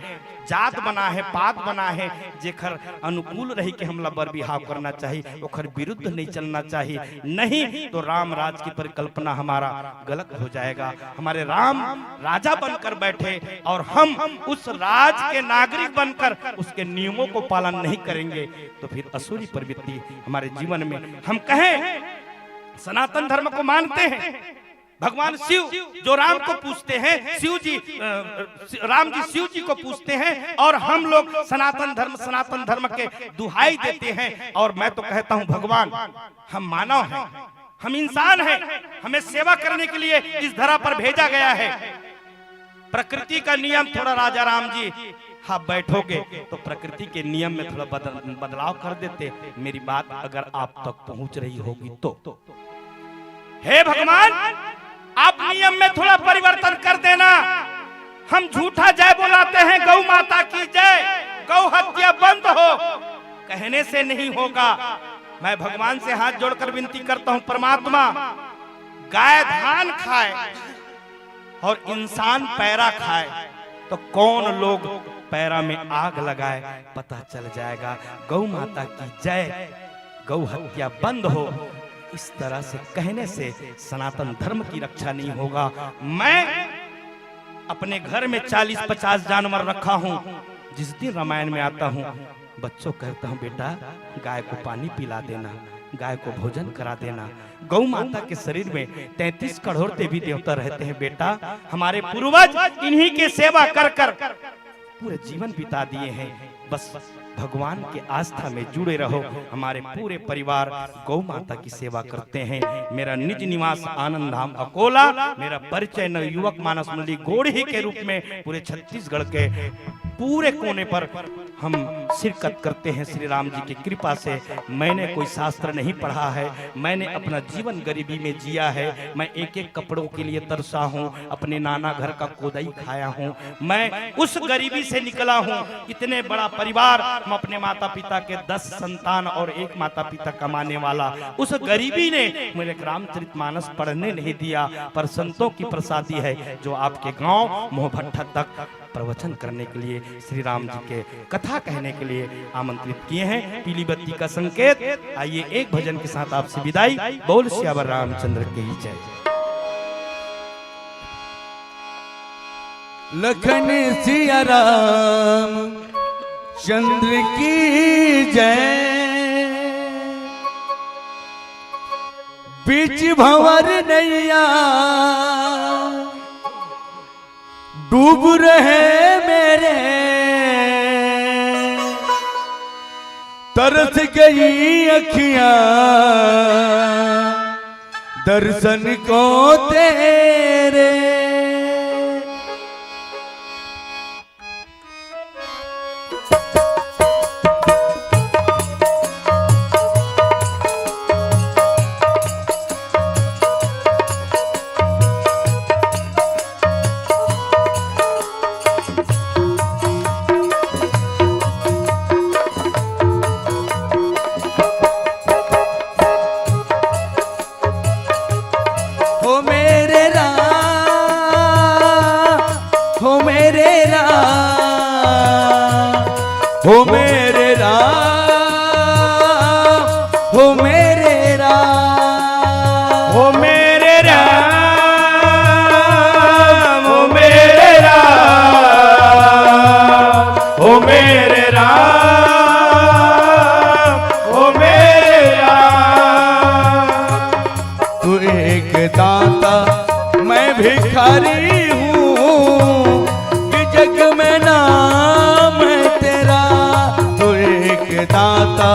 जात बना हे, पात बना हे, जेखर अनुकूल रही के हमला बर बिहाव करना चाही, ओखर विरुद्ध नहीं चलना चाही। नहीं तो राम राज की परिकल्पना हमारा गलत हो जाएगा। हमारे राम राजा बनकर बैठे और हम उस राज के नागरिक बनकर उसके नियमों को पालन नहीं करेंगे, तो फिर असुरी प्रवृत्ति हमारे जीवन में। हम कहें, सनातन धर्म को मानते हैं, भगवान शिव जो राम को पूजते हैं, शिव जी, अ, राम जी शिव जी को पूजते हैं, और हम लोग सनातन धर्म, सनातन धर्म के दुहाई देते हैं। और मैं तो कहता हूं, भगवान, हम मानव हैं, हम इंसान हैं, हमें सेवा करने के लिए इस धरा पर भेजा गया है। प्रकृति का नियम थोड़ा, राजा राम जी, आप बैठोगे तो प्रकृति के नियम में थोड़ा बदल, बदलाव कर देते। मेरी बात अगर आप तक पहुंच रही होगी तो। हे भगवान, आप नियम में थोड़ा परिवर्तन कर देना। हम झूठा जय बुलाते हैं, "गौ माता की जय, गौ हत्या बंद हो", कहने से नहीं होगा। मैं भगवान से हाथ जोड़कर विनती करता हूं, परमात्मा, गाय धान खाए और इंसान पैरा खाए, तो कौन लोग पैरा में आग लगाए, पता चल जाएगा। गौ माता की जय, गौ हत्या बंद हो, इस तरह से कहने से सनातन धर्म की रक्षा नहीं होगा। मैं अपने घर में चालीस पचास जानवर रखा हूं, जिस दिन रामायण में आता हूं, बच्चों कहता हूं, "बेटा, गाय को पानी पिला देना, गाय को भोजन करा देना।" गौ माता के शरीर में तैंतीस करोड़ देवी देवता रहते हैं बेटा। हमारे पूर्वज इन्हीं के सेवा कर कर पूरे जीवन बिता दिए हैं। बस भगवान के आस्था में जुड़े रहो। हमारे पूरे परिवार गौ माता की सेवा करते हैं। मेरा निज निवास आनंद धाम अकोला, मेरा परिचय नवयुवक मानस मंडली गोड़ही के रूप में पूरे छत्तीसगढ़ के पूरे कोने पर हम शिरकत करते हैं। श्री राम जी की कृपा से, मैंने कोई शास्त्र नहीं पढ़ा है, मैंने अपना जीवन गरीबी में जिया है। मैं एक एक कपड़ों के लिए तरसा हूँ, अपने नाना घर का कोदई खाया हूँ, मैं उस गरीबी से निकला हूँ। इतने बड़ा परिवार, हम अपने माता पिता के दस संतान और एक माता पिता कमाने वाला, उस गरीबी ने मेरे रामचरित मानस पढ़ने नहीं दिया, पर संतों की प्रसादी है जो आपके गांव मोहभट्टा तक प्रवचन करने के लिए, श्री राम जी के कथा कहने के लिए आमंत्रित किए हैं। पीली बत्ती का संकेत। आइए, एक भजन के साथ आपसे विदाई। बोल सियावर रामचंद्र की जय। लखन सिया राम चंद्र की जय। बीच भंवर नैया डूब रहे मेरे, तरस गई अखियां दर्शन को तेरे। हो मेरे राम, हो मेरे राम, हो मेरे राम, हो मेरे राम, हो मेरे राम, हो मेरे राम, हो मेरे राम, हो मेरे राम। तू एक दाता, मैं भिखारी हूँ, कि जग में नाम है तेरा। तू एक दाता,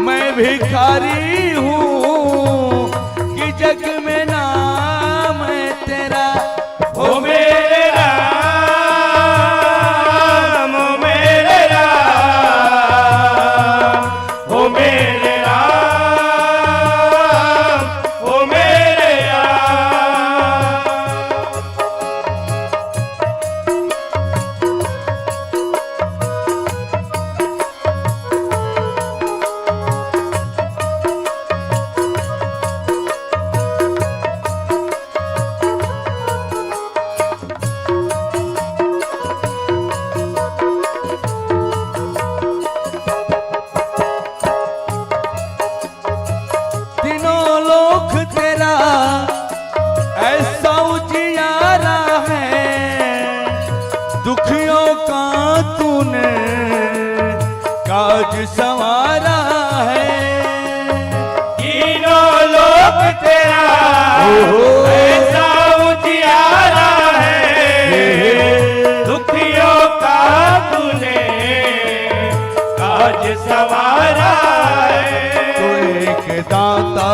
मैं भिखारी हूँ, कि जग में नाम है तेरा। हो मेरे राम, हो मेरे राम, हो मेरे राम, संवारा है। तीनों लोक तेरा ओहो। ऐसा उजियारा है। दुखियों का तूने काज संवारा है। तू एक दाता,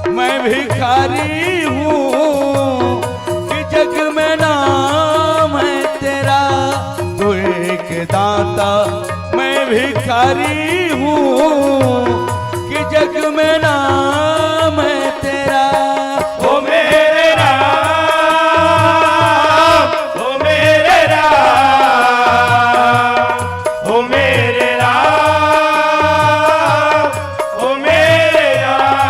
मैं भिखारी हूँ, कि जग में नाम है तेरा। तू एक दाता, मैं भिखारी हूँ, कि जग में नाम है तेरा। ओ मेरे राम, ओ मेरे राम, ओ मेरे राम, ओ मेरे राम।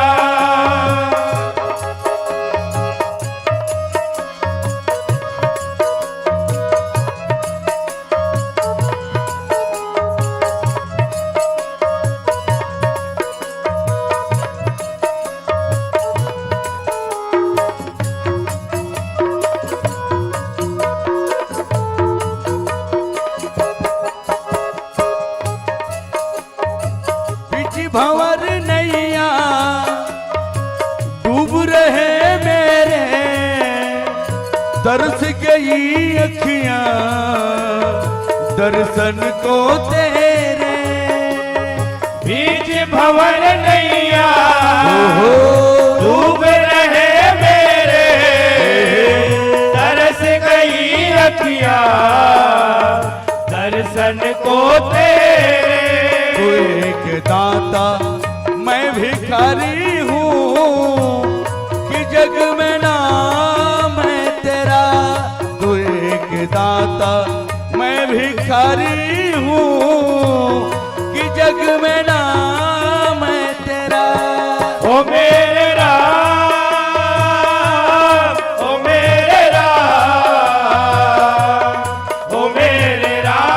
बीच भंवर नैया डूब रहे मेरे, तरस गई अखियां दर्शन को तेरे। बीच भंवर नैया ओहो। डूब रहे मेरे, तरस गई अखियां दर्शन को तेरे। तू एक दाता, मैं भिखारी हूँ, कि जग में नाम है तेरा। तू एक दाता, मैं भिखारी हूँ, कि जग में नाम है तेरा। ओ मेरे राम, ओ मेरे राम, ओ मेरे राम,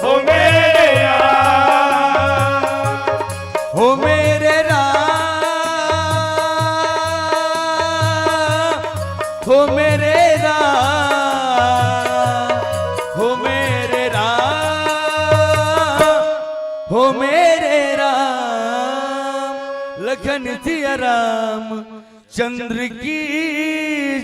ओ मेरे राम। ओ मेरे राम, ओ मेरे राम, ओ मेरे राम, ओ मेरे राम। लखन सिया राम चंद्र की